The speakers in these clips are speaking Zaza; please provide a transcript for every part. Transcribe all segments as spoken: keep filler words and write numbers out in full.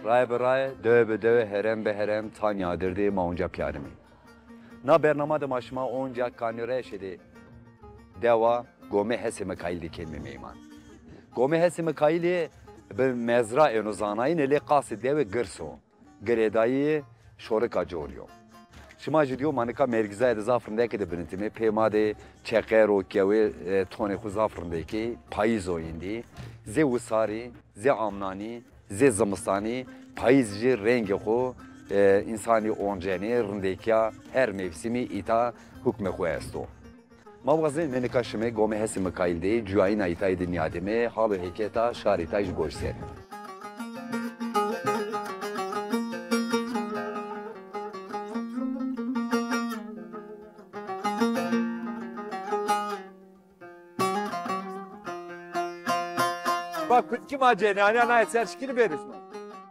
Raye bi raye, dewe bi dewe, herem bi herem, ta nîyadir de ma onca pîyarimî. Na bernama de ma şima onca Kanî Reşê de dewa Gomê Hesê Mikaîl de kenîme meyman. Gomê Hesê Mikaîlî bi mezra êno zanayîne, lê qasê dewe girs o. Girêdayî şorika corî yo. Şima jî dîyo ma nika mergîzayê de zaf rindekî de binitîme. Pê ma de çeqer o, kewê, e, tonê xwu zaf rindekî, payîz o îndî. Zê wisarî, zê amnanî, zê zimistanî, payîz jî rengê xwu, e, însanî oncenê, rindekîya her mewsimî îta hukmê xwu esto. Ma wazê ne nika şime Gomê Hesê Mikaîl de, cuyayîna îtayî de nîyadême, hal û hêketa şarê îtayî jî goş ser. Bak, kutkî ma cenî, anîya na ser şikînî bêrişme.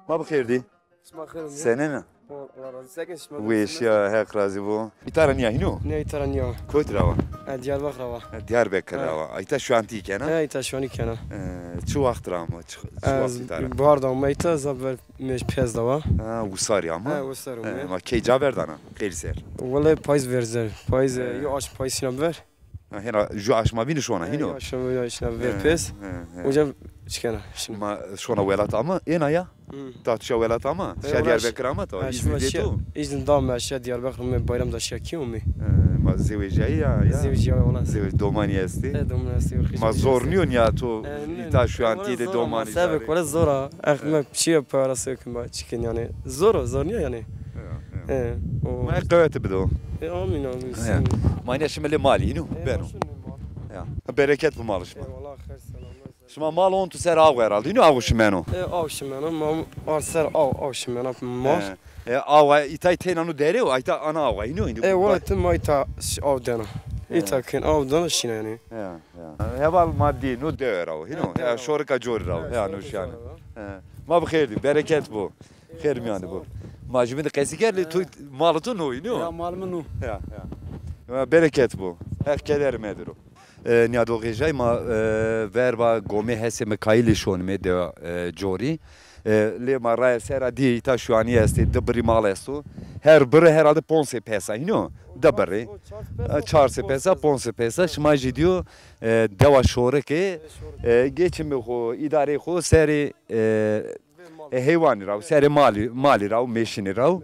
Ma bi xêr dî. Şima xêr û Senena? Allah razî, seke şima. Wêşîya, Heq razî bo. Îta ra nîya hîno? Ne, îta ra nîya. Kotî ra wa? E, Diyarbekir ra wa. E, Diyarbekir ra wa. Îta şuantî kena? He, îta şuanî kena. E, çi waxt ra ama? Çi, çi waxt îta ra? Bahar de ama îta, zaf ver mej pez de wa. Ha, wisarî ama? He, wisar. E, ama key ca verdana? Xeylî ser. Wele payîz ver zer. Payîz, e, yo aşm payîz şina ver. Ha, hena ju aşma bînî şona, hîno? Aşma bînî şona ver pez. He, he. Oca çi kena şina. Ma şona welat ama êna ya? Ta tu şa welat ama? Şa Diyarbekir ama ta? Îzmîr de tu? Îzmîr da me şa Diyarbekir, me bayram da şa kî ûmî. He, ma zewejîyayî ya, ya? Zewejîyayî wala. Zewec domanî estî? He, domanî estî. Ma zor nîyo nîya tu îta şuantî de domanî. Sebek wala zor a. Ex me çîye para sewkî ma çikin yanî. Zor o, zor nîyo yanî. Ya, ya. E, o. Ma qewete bido. E, amîn, amîn. Ya. Ma îne şime lê malî, îno? E, beno. Ya. Bereket bi malî şima. Eyvallah, xeyr, selamet. Şima mal on tu ser aw herhalde, îno aw şimeno? E, aw şimeno, ma ar ser aw, aw şimeno mal. E, e, awa îtay têna no derê o, ayta ana awa, îno, îno. E, wala ti ma îta aw dena. Îta kin aw dena şîna yanî. Ya, ya. Heval ma dî, no dewe ra o, îno. Ya, şorika corî ra o. Ya, no şîyane. Ma bi xêr dî, bereket bo. Xêr mîyan de bo. Ma jûbîn de qesî kerd, lê tu, malê tu no, îno? Ya, malê mi no. Ya, ya. Bereket bo. Heq keder mediro. E, nîya do xêjay ma, e, verba Gomê Hesê Mikaîlî şonîme de, e, corî. E, lê ma raye sera dî îta şuanî estê, di birî mal esto. Her birî herhalde ponc sey pesa, îno? Di birî. E, çar sey pesa, ponc sey pesa. Şima jî dîyo, e, dewa şorikê, e, geçimê xo, îdareyê xo serê, e, e, heywanî ra, serê malî, malî ra, mêşinî ra.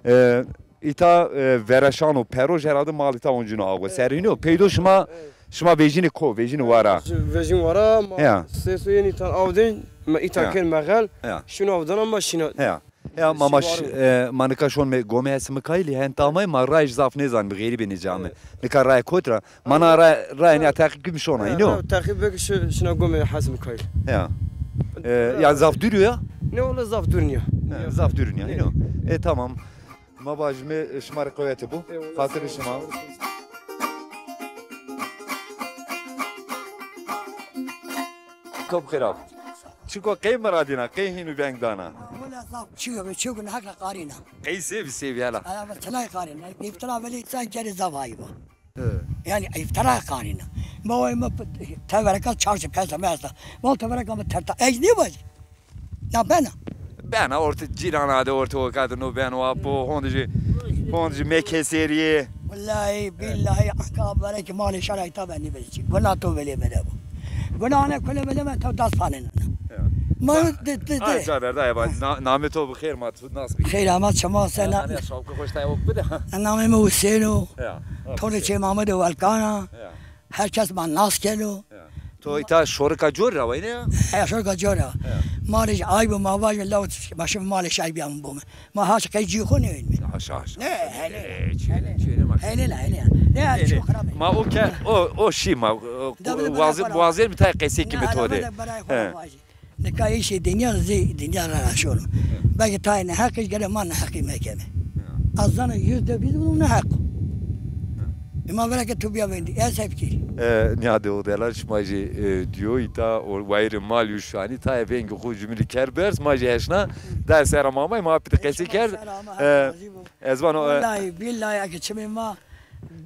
E, îta, e, vereşan û peroj herhalde mal îta oncîno awe. Serîno, peydo şima, şima vejînê ko, vejînê wara? Vejîn wara, ma sêso yenî îta aw dên, ma îta kên mexel, şîno aw dana ma şîna. Ya, ma, ma, e, ma nika şonme Gomê Hesê Mikaîlî, henta amay ma rayê zaf nêzanîme, xerîbê nêcame. Nika rayê kot ra? Ma na ra, rayê nîya teqîb kim şona, îno? Rayê teqîb bik şi-, şina Gomê Hesê Mikaîl. Ya. E, yanî zaf dûr o ya? Ne, wele zaf dûr nîya. He, zaf dûr nîya, îno. E, tamam. Ma vajîme, e, şima rê qewete bo. Xatirê şima. Top xirab. Çiko qey miradîna, qey hînû veng dana? Wela zaf çi yo, çi yo, ne heq ra qarîna. Qey sêvî, sêvî hela. Ala, çinay qarîna. Îftira velî sen kerê zaf ayîb a. Yanî îftira qarîna. Ma way ma tevereka çar sey pes sey mi esta. Wal tevereka mi terta. Ez nêvajî. Na bena. Bena ortê cîrana de, ortê oka de no beno apo, honde jî, honde jî mekesêrîyê. Wellahî, bîllahî, aka verekî malê şarayî ta benî vecî. Guna to velê mi de bo. Guna ne kule velê mi ta das panena. Ya. Ma de, de, de. Ay, ca verda ya, namê to bi xêr ma tu nas bikî. Xêr ama çima sena. Namê mi Husên o. Ya. Torê Çê Mamed Welkan a. Ya. Her kes ma nas keno. Ya. To îta şorika corî ra wayne ya? He, şorika corî ra. Ya. Ma rê jî ayb o, ma vajîme law ma şime malê şarî bîyame bome. Ma haşa qey cî xo nêwînme. Haşa, haşa. Ne, hele. Hele la, hele. Ne, çok xirab. Ma o ke, o, o şî ma, o, wazê, wazê mi tay qesê kî mi to de. He. Nika îşê dinya zî dinya ra şono. Belkî tayê neheqî gere ma neheqî mekeme. Ez zana yüzde yüz bunun neheq o. Ema vera ke tu bîya vendî. Ez hep kî. E, nîyade o delal şima jî, e, dîyo îta o wayîrê mal yo şanî tayê vengê xo cumîrî kerd berz, ma jî heşna. Dayê sera ma amay, ma pîtî qesî kerd. E, ez vano, e, wellahî bîllahî eke çimê ma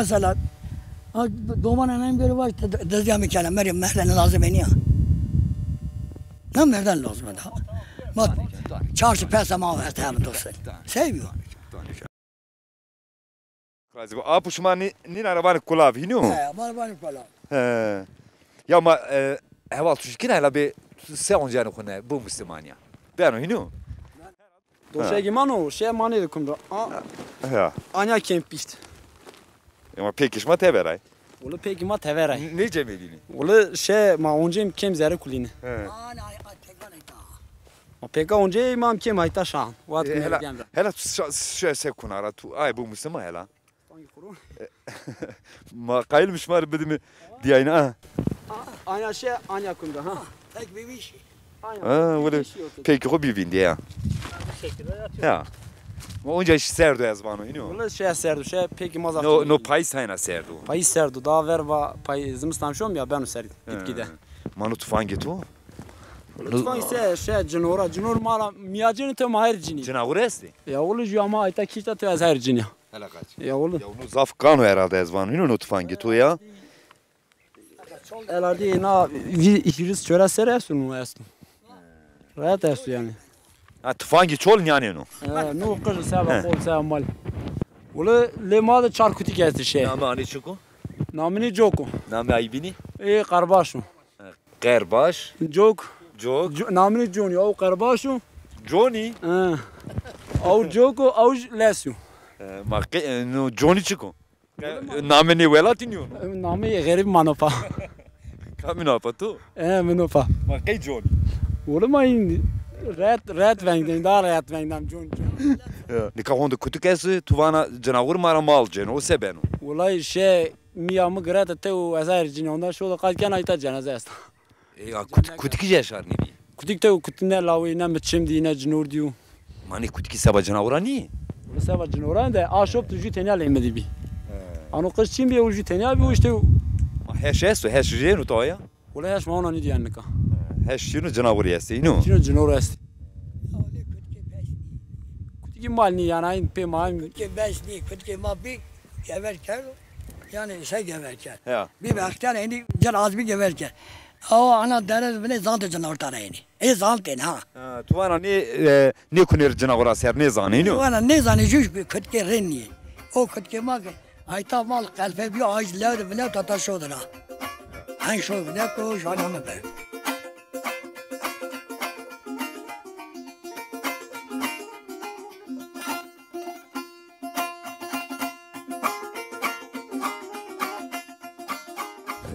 mesela, ha, domanê nê bêro vaj, de-, dezîya mi kena, merî merden lazim e nîya. Ne merden lazim e da. Ma çarşî pesa ma veste hem dostum. Seviyor. Razî bo. Apo şima nî-, nîna ra vanê kulav, hînî yo? He, ma ra vanê kulav. He. Ya ma, e, heval tu şikîna hela bê se oncenê xo ne, bo muslimanî ya. Beno, hînî yo? Doşegî ma no, şe ma nêdikum ra. A, ya. Anya kem pişt. Ema pêkê şima tever ay. Wele pêkê ma tever ay. N-, nê cemedînî? Wele şe ma oncê kem zerrê kulîne. He. Ma pêka oncê ma kem hayta şan. Wat. E, hela, hela tu şa-, şe se kuna ra tu. Ay bo musliman hela. Hangi kurun? Ma qayil mi şima rê bidimi diyayna, ha? Anya şe, anya kunda, ha. Tek bir şey. Ha, wele pêkê xo bî vîndî ya. Ya. Ma onca şi serdo ez vano, hînî yo? Wele şe serdo, şe pêkê ma zaf. No, no payîz hayna serdo. Payîz serdo, daha ver va pay-, zimistan şom ya beno ser gitgide. Ma no tufangê to? Tufang se, şe cinora, cinor ma ra mîyacênî to ma her cinî. Cinawir estê? Ya wele jû ama ayta kîşta to ez her cinî. Hela kaç. Ya wele. Ya no zaf kano herhalde ez vano, hînî yo no tufangê to ya. Elardî na vî hîris çora ser esto, no esto. Rahat esto yanî. Ha, tufangî çol nîyanêno. E, no qij seba qol seba mal. Wele lê ma de çar kutik estî şe. Name anî çik o? Namê nî Cok o. Namê ay bînî? Ê Qerbaş o. Qerbaş. Cok. Cok. Co-, namê nî Conî, o Qerbaş o. Conî? E. O Cok o, o Les o. E, ma qe-, e, no Conî çik o? E, namê nê welatî nîyo no? E, namê xerîb ma no pa. Kamî no pa to? E, mi no pa. Ma qey Conî? Wele ma în ret, ret vengdên, daha ret vengdam Con, Con. Ya. Nika honde kutik esto, tu vana cinawir ma ra mal cêno, o se beno? Wele şe mîya mi girete tew ez her cinî, ondan şo de qal kena îta cenaze esta. E, ya, kut-, kutikî jî eşarnî bî? Kutik tew, kutik ne lawê, ne miçim dî, ne cinor dîyo. Ma nê kutikî seba cinawira nî? Wele seba cinawira de, a şop tu jû tenya lê mi dî bî. He. Ano qij çin bî, o jû tenya bî, o îşte. Ma heş esto, heş jêno to ya? Wele heş ma ona nî diyen nika. He, heş çin o, cinawirî estê, îno? Çin o, cinawir estê. Ya, wele kutikê beş nî. Kutikî mal nî, yanî, ayın pê ma. Kutikê beş nî, kutikê ma bî, gever kerdo. Yanî, şey gever kerd. Ya. Bî bextiyar, ênî cin az bî gever kerd. Awa ana dere binê zantê cinawirta ra ênî. Ê zantên ha. Ha, tu vana nê, e, nê kunê rê cinawira ser nêzanê, nîyo? Vana nêzanê, jû kutikê rê nîyê. O kutikê ma ke ayta mal qelfe bîyo, ay lew de binewt hata şo de ra. Hen şo binewt o jana mi be.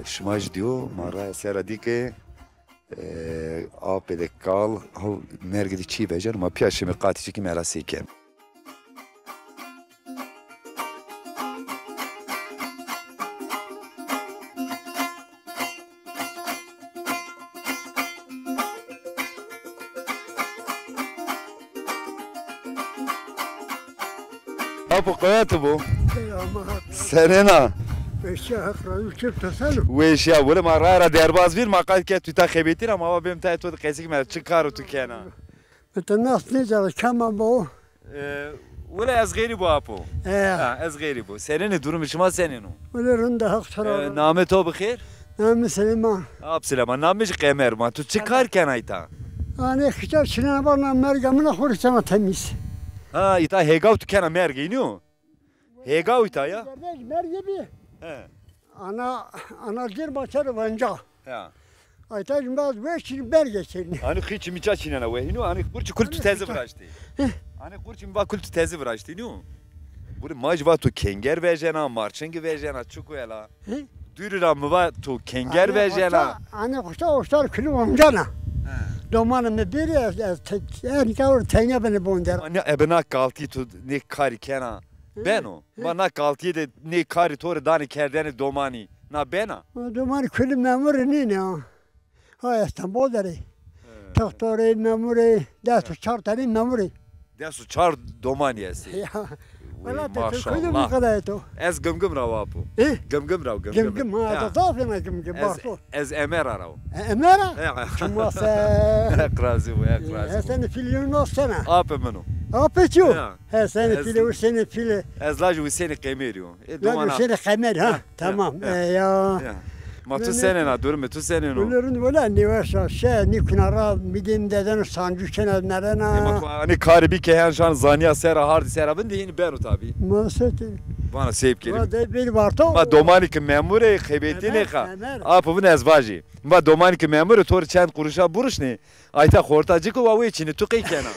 Şima jî dîyo, ma raya sera dî ke, e, apê de kal, haw mergê de çî vejeno, ma pîya şimê qatî çikî mera sey ken. Apo qewet bo. Selam, Haq. Serena. Weşîya, Haq razî, keyf to seno? Weşîya, wele ma raya ra derbaz bîn, ma qal ke tu ta xebetî ra, ma va bêm tayê to de qesî kîme, çi karo tu kena? Mi to nas nêceno, kema bo. E, wele ez xeyrî bo apo. E. Ha, ez xeyrî bo. Senên ê, durumê şima senên o? Wele rind a, Haq to ra. E, namê to bi xêr? Namê mi Silêman. Ap Silêman. Namê mi jî Qemer ma. Tu çi kar kena îta? Anê xica çînena, vana merga min a, xo rê kena temîz. Ha, îta hêgaw tu kena mergê, nîyo? Hêgaw îta ya? Mergê bî. He. Ana, ana cêr ma kerd venca. Ya. Ayta jî ma weş çînî, berge çînî. Hanî xiçî miça çînena we hînî, hanî qurçî kul tu tezi viraştî. Heh. Hanî qurçî mi va kul tu tezi viraştî nîyo. Buri ma jî va tu kenger vejena, marçing vejena, çik o ela. Heh. Dûrî ra mi va tu kenger vejena. Hanî qurça, hanî qurça oştar kulî omcana. He. Domanê mi bêrî ez, ez te-, ez nika tenya benî bon der. Hanî ebe na kaltî tu nê karî kena. Beno. Ma na kaltîye de nê karî to rê danê kerdene domanî. Na bena? Domanî kulî memurî nîne ha. Ha, Estenbol der ê. He. Doktor ê, memur ê, des û çar tenî memur ê. Des û çar domanî estê. Ya. Welatê to kudê mi qedayê to? Ez Gimgim ra wa apo. E? Gimgim ra, Gimgim. Gimgim, ha, to zaf ena Gimgim, baxto. Ez Emera ra. E, Emera? Çima se? Heq razî bo, Heq razî bo. Senê pîlî yo, nas sena? Apê min o. Apê to? Ya. He, senê pîlî, Husênê pîlî. Ez lajê Husênê Qemerî yo. E, lajê Husênê Qemerî, ha. Tamam. E, ya. Ma tu senên a, durumê tu senên o? Wele rind, wele nêweş a, şe, nîkuna ra, mi dê mi dedeno sancû kena, merena. E, ma ku anî karê bî ke hen şan zanîya sera, hardî sera bin de hînî beno tabî. Ma se tê. Vana seyb kerî. Va de bêrî varto. Ma domanî ki memur ê, xebetînê xa. Apo vin ez vajî. Va domanî ki memur ê, to rê çend quruşa buruşnê, ayta xorta ci ki wa wê çînê, tu qey kena?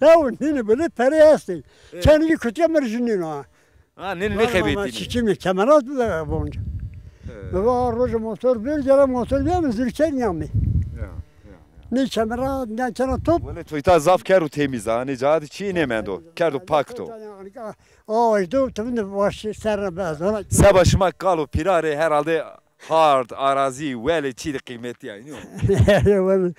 Ya, nînê bile pere estê. Çend jî kutiya mi rê jû nîno ha. Ha, nê, nê xebetînî. Çiçî mi, kemerat bi de bonca. Mi va roja motor bir, gere motor bir mi zirker nîyamî. Ya, ya, ya. Nê kemera, nê kena top. Wele toyta zaf kerdo temîz ha, nê ca de çî nêmendo. Kerdo pak to. Aa, işte, tu de baş serre bez. Seba şima kal û pîra rê herhalde hard, arazî, welê çî de qîmetî ya, nîyo? Wele,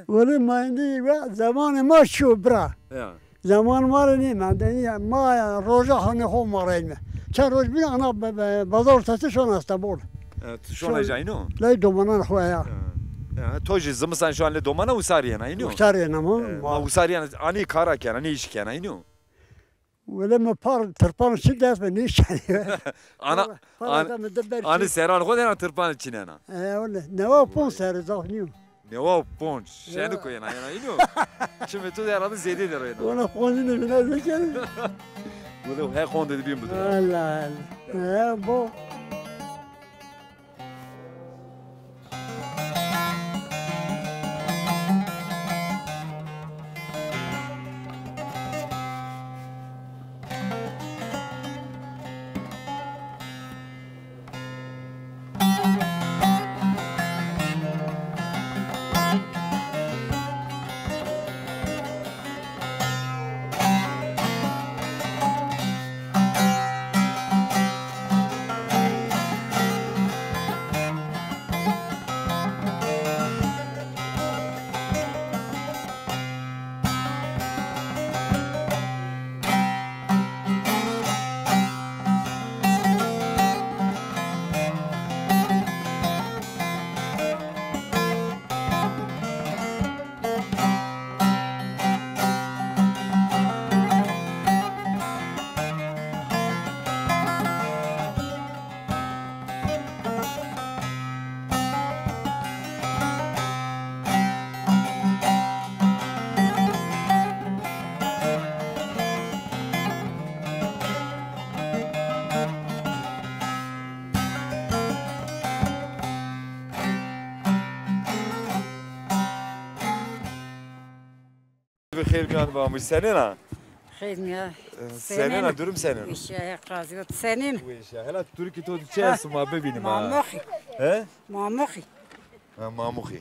wele ma êndî zemanê ma şîyo bira. Ya. Zeman ma rê nêmende. Nîya, ma roja hanê xo ma reyme. Çend roj bîne ana be-, be-, bazar ortası şona Stenbol. E, tu şona jayno? Ley domanan xo ya. Ya. Ya, to jî zimistan şona lê domana usar yena, ino? Usar yena ma. E, ma usar yena, anî kara kena, anî îş kena, ino? Wele mi par tirpan çi dest mi nêşenî. Ana, para, para an-, da mi de ber anî seran xo de na tirpan çinena. E, wele. Newa ponc serre zaf nîyo. Newa ponc. Şeniko yena, yena ino. Çimê tu de herhalde zêde de rena. Ona ponc ne bina zekeri. Bu da he konde de bin bu da. Allah Allah. E, bu. Xêr mîyan ba, amûj senên a? Xêr mîyan. E, senên a, durum senên o? Weşîya, Heq razî bo, senên? Weşîya. Hela turkî to çi esto ma bibînim ha? Mamuxî. He? Mamuxî. Ha, Mamuxî.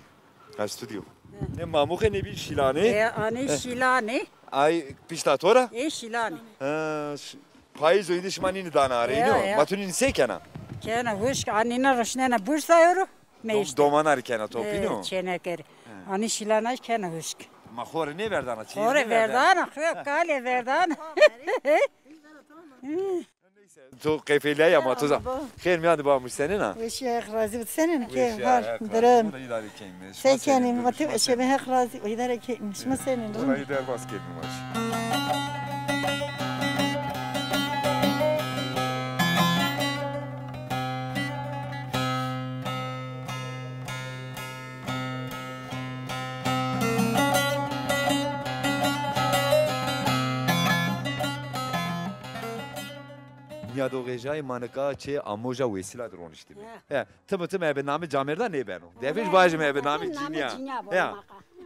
Ha, stûdyo. He. Nê Mamuxî nê bî Şîlanê? E, anî Şîlanê. Ay pişta to ra? Ê Şîlanê. Ha, ş-, payîz o, îndî şima nînî dana arê, nîyo? Ma tu nînî sey kena? Kena huşk, anîna roşnena Bursa yo ro. Dom-, domana rê kena top, ino? Çênekerî. Anî Şîlana kena huşk. Ma xo rê nêverdana, çi? Xo rê verdana, xo kalê verdana. Neyse, to qefelîya ma to zan. Xêr mîyan de ba, amûj senên a? Weşîya, Heq razî bo, senên a? Weşîya, hal, Heq razî bo, îdare keyme. Sey kenî, ma ti şemê, Heq razî bo, îdare keyme. Şima senên? Wela îdare, bas keyme ma. Nîyadoxejayê ma nika çê Amoja Wesîla de roniştîme. He. He, tim tim ebe namê camêrda nêbeno. Defê jî vajîme ebe namê cînîya. He.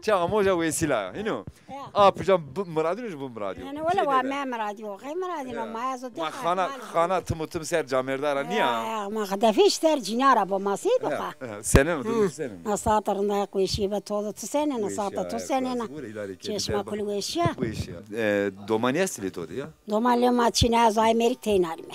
Çê Amoja Wesîla, hîno? He. Apê ca bi miradîno, jî bi miradîyo. Yanî wele wa me miradîyo, qey miradîno, ma ez o de. Ma xana, xana tim tim ser camêrda ra nîya. He, ma defê jî ser cînîya ra bo, ma sey bixa. He, he. Senên o, tu senên o? Na saete rind a, weşîye be to de, tu senên a, saete tu senên a? Çê şima kulî weşîya. Weşîya. E, domanî estî lê to de ya? Doman lê ma çin a, ez Amerîk teyna rîme.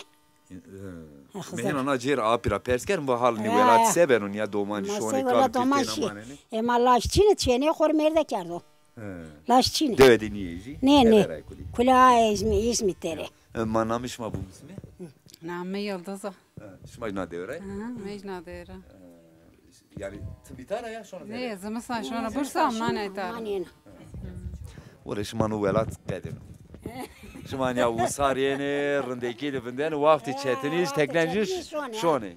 He, Xizir. Mi hên ana cêr apî ra pers kerd, mi va hal nê welatî se beno, nîya domanî şonê, kal pîr têna manenê. E, ma laj çin ê, çênê xo rê mêrde kerdo. He. Laj çin ê. Dewe de nîyê jî? Nê, nê. Kule a Îzmî-, Îzmîtê rê. E, ma namê şima bimûsime? Namê Yildiz a. E, şima jî na dewre? Hı hı, me jî na dewre. E, yanî tim îta ra ya şona? Nê, zimistan şona Bursa, amnan îta. Wele şima no welat qedêno. Şima nîya wisar yenê, rindekî de vindene, wextê çetinî jî, teknen jî şonê.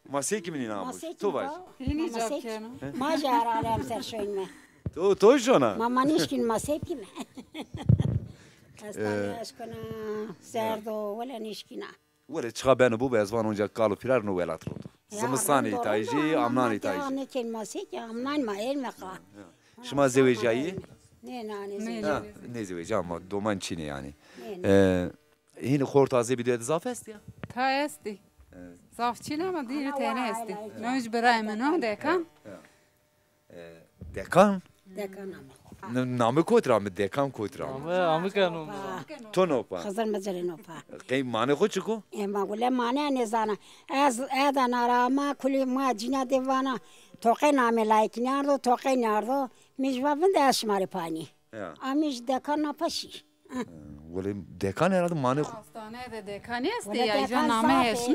Ma sey kimî nînan? To vaj. Hînî ca keno. Ma jî herhalde emser şoyîme. To, to şona? Ma, ma nîşkîn, ma sey kimî. Hastane eşkona, serd o, wele nîşkîna. Wele çiqa beno bibo, ez van onca kal û pîrar no welat rind o. Zimistanê îta jî, amnanê îta jî. Nêkên ma sey kî, amnan ma êrme qa. Şima zewecîyayî? Nê, na, nêzewecîyayî. Ha, nêzewecîyayî ama doman çin ê yanî. Nê, nê. E, hînî xorta zebî de zaf estî ya? Ta estî. Zaf çin ama dîrî tene estî. No jî birayê min o, Dekan. E, Dekan? Dekan ama. N-, namê kotî ra mi, Dekan kotî ra mi? Amike, amike no mi ra. To no pa. Xizir Micirê no pa. Qey manê xo çik o? E, ma gule mane nêzana. Ez eda na ra ama kulî ma cîna de vana. Toqey namê layikî nîyardo, toqey nîyardo. Mi jî va vinde ez şima rê panî. Ya. Amî jî Dekan na pa şî. Wele Dekan herhalde manê xo. Hastane de Dekan estî ya, îja name hesno.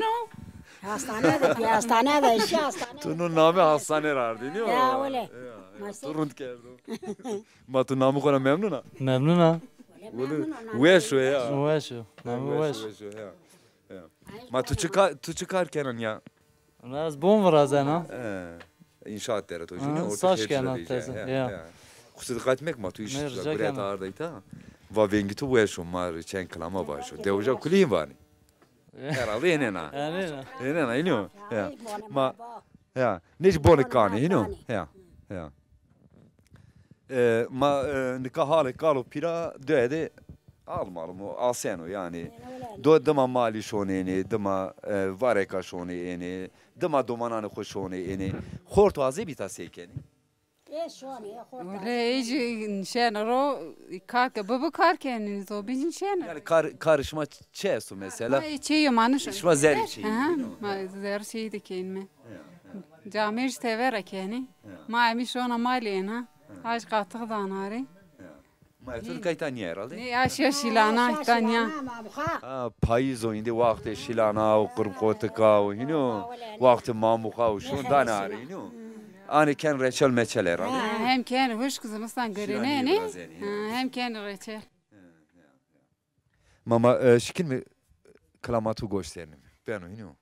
Hastane de, hastane de, şî hastane. Tu no name hastane ra ardî, nîyo? Ya, wele. Tu rind kerdo. Ma tu namê xo ra memnun a? Memnun a. Wele weş o ya. Weş o. Name weş. Weş o ya. Ya. Ma tu çi ka-, tu çi kar kenan ya? Ez bon virazena. E, înşaat der a to jî, nî? Orta saç kena teze, ya. Xusûsî diqet mek ma tu îş gureta arda îta. Va vengî to weş o, ma rê çend kilama vajo. Dewijan kulî hîn vanî. Herhalde ênena. Ênena. Ênena, înî yo? Ya. Ma, ya. Nê jî bonê kanê, înî yo? Ya. Ya. E, ma, e, nika halê kal û pîra doye de al malum o, aseno yanî. Do dima malî şonê ênê, dima, e, vareka şonê ênê, dima domananê xo şonê ênê. Xorto azebî ta sey kenê? Ê şonê, ê xorto. Wele ê jî nişeno ro, kar ke bibo kar kenê, zobîn jî nişeno. Yanî kar, karê şima çi esto mesela? Ma ê çêyî ma nişeno. Şima zerrê çêyî. Aha, ma zerrê çêyî de kenî me. Camêrd jî tever ra kenî. Ma emî şona malê êna. Aş qatix dana rê. Ma eto nika îta nîya herhalde? Nê, aşîya Şîlana, îta nîya. Ha, payîz o, îndî waxtê Şîlana û qirmqotika û hîno, waxtê mamuxa û şon dane arê hîno. Anê ken reçel meçel herhalde. Ha, hem ken huşk, zimistan girênenê. Ha, hem ken reçel. Ma, ma, e, şikîn mi kilama tu goş senîme. Beno hîno.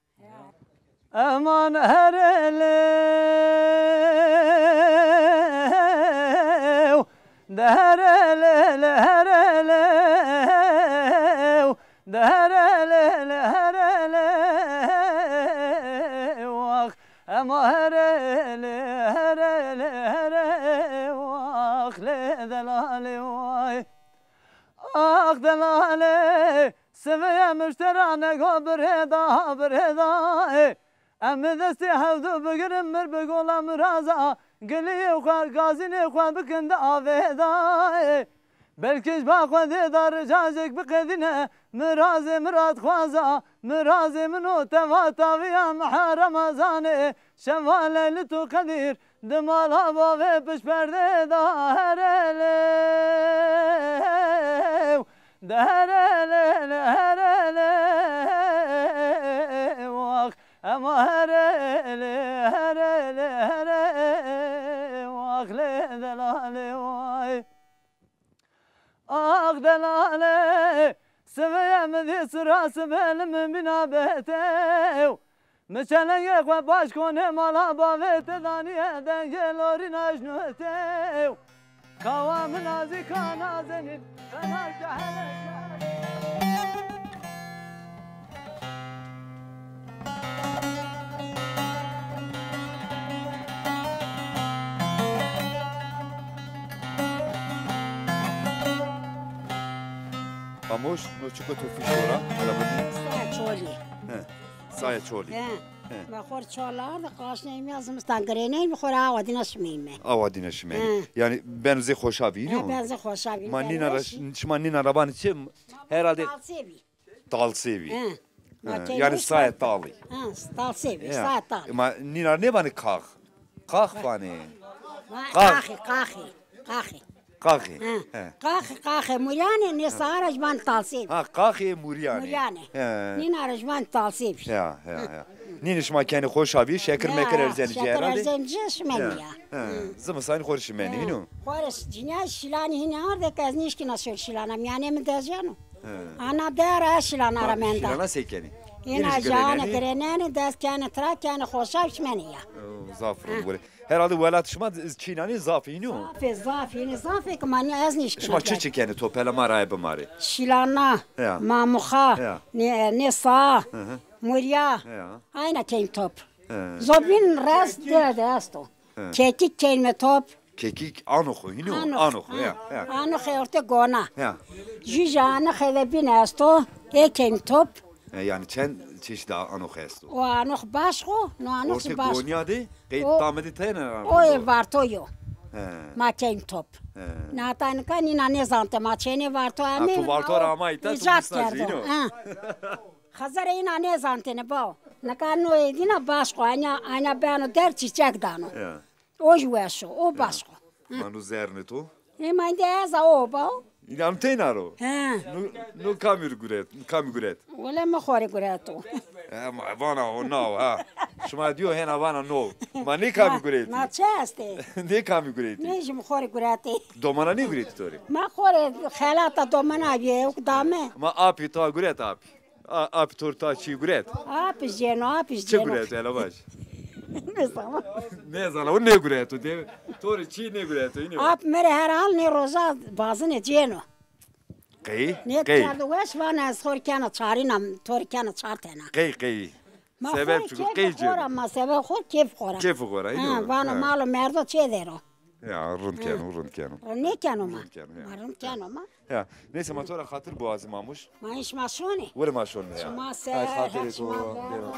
Eman herelew, de herelele herelew, de herelele herelew, ah. Ema herele, herele, herelew, ah le delale way. Ax delale, sivê muştera nego birêda, birêda, ê. Em destê hevdu bigirin mir bi gola miraza, giliyê xwe, gazînê xwe bikin di avêda, ê. Belkî ji ba xwe dê da ricacêk biqedîne, mirazê miradxwaza, mirazê min o teva taviya meha Remezanê, şeva Leylit û Qedîr, di mala bavê pişt perdê da herelew, de herelele herelew, ax, ema herele, herele, herelew, ax lê delale way. Ax delale, sivê mi dî sira sibê li min bîna betew. Mi çelengê xwe baş konê mala bavê te danîye dengê lorîna jnotê. Kawa min a zî ka nazenîn, qenar ke hele. Amoş, no çiko to fîşora, ala bidî. Saya Çolî. He. Saya Çolî. He. He. Ma xor çol arde, qaşneyme ya, zimistan girêneyme, xor awa dîna şimeyme. Awa dîna şimeyme. He. Yanî ben zê xoşa bî, nîyo? He, ben zê xoşa bî. Ma nîna ra, şima nîna ra vanê çi? Herhalde talsê bî. Talsê bî. He. He. Yanî saya talî. He, talsê bî, saya talî. Ma nîna ra nêvanê kax? Kax vanê. Kax. Kaxî, kaxî, kaxî. Qaxê. He. He. Qaxê, qaxê muryanê, nê saara ji van talsê bî. Ha, qaxê muryanê. Muryanê. He. Nîna ra ji van talsê bî. Ya, ya, ya. Nînê şima kenê xoşa bî, şekir mekir erzenê ci herhalde. Şekir erzenê ci şimenê ya. He. Zimistanî xo rê şimenê, hîno? Xo rê cinîya şîlanî hînî arde ke ez nîşkîna şor şîlana, mîyanê mi dejeno. He. Ana der a şîlana ra menda. Şîlana se kenê? Hîna jî girenenê, dest kenê tira, kenê xoşa, şimenê ya. O, zaf rind gore. Herhalde welat şima çînanê zaf hîno? Zafê, zaf, hînî zafê ke ma nî ez nîşkîna. Şima çi çi kenê, topele ma raye bimarê? Şîlana, mamuxa, nê, nê saa, murya. Ayna keyn top. He. Zobîn rest de de esto. He. Kekik keynme top. Kekik anoxo, hîno? Anoxo, anoxo, ha. Ya, ya. Anoxê orte gona. Ya. Jû jî anoxê de bîn esto, ê keyn top. E, yanî çend çeşît anox esto? O anox başq o, no anox jî başq. Orte gonya de, qey tamê de tena. O ê varto yo. He. Ma keyn top. He. Na heta nika nîna nêzante ma çênê varto emê. Ha, tu varto ra ama îta tu îcat kerdo. Ha. Xezere îna nêzantêne bao. Nika no ê dîna başq o, anya, anya beno der çîçek dano. Ya. O jî weş o, o başq o. Ma no zernê to? Ê ma îndî ez a, o bao. Înan teyna ro? He. No, no kamî guret, kamî guret? Wele mi xo rê gureto. E, ma vana o nao ha. Şima dîyo hêna vana no. Ma nê kamî guretî? Ma çi estê? Nê kamî guretî? Nê jî mi xo rê guretê. Domana nê guretî to rê? Ma xo rê xelata domana bîye, ewk dame. Ma apî ta guret apî. A, apî to rê ta çî guret? Apî jî yeno, apî jî yeno. Çi guret, hele vaj? Nêzana. Nêzana, o nêgureto. De, to rê çî nêgureto, înî yo. Ap mi rê her hal nê roja bazinê cêno. Qey? Nê kerdo weş, vana ez xo rê kena çarîna, to rê kena çar tena. Qey, qey? Sebeb çik o, qey cêno? Ma sebeb xo, kêf xo ra. Kêf xo ra, înî yo. Ha, vana mal û merdo çêdero. Ya, rind keno, rind keno. Nêkeno ma. Rind keno, ya. Ma rind keno ma. Ya, neyse, ma to ra xatir biwazî Mamuş. Ma hîn şima şonê. Were ma şonê ya. Şima ser, xatirê to, şima bero.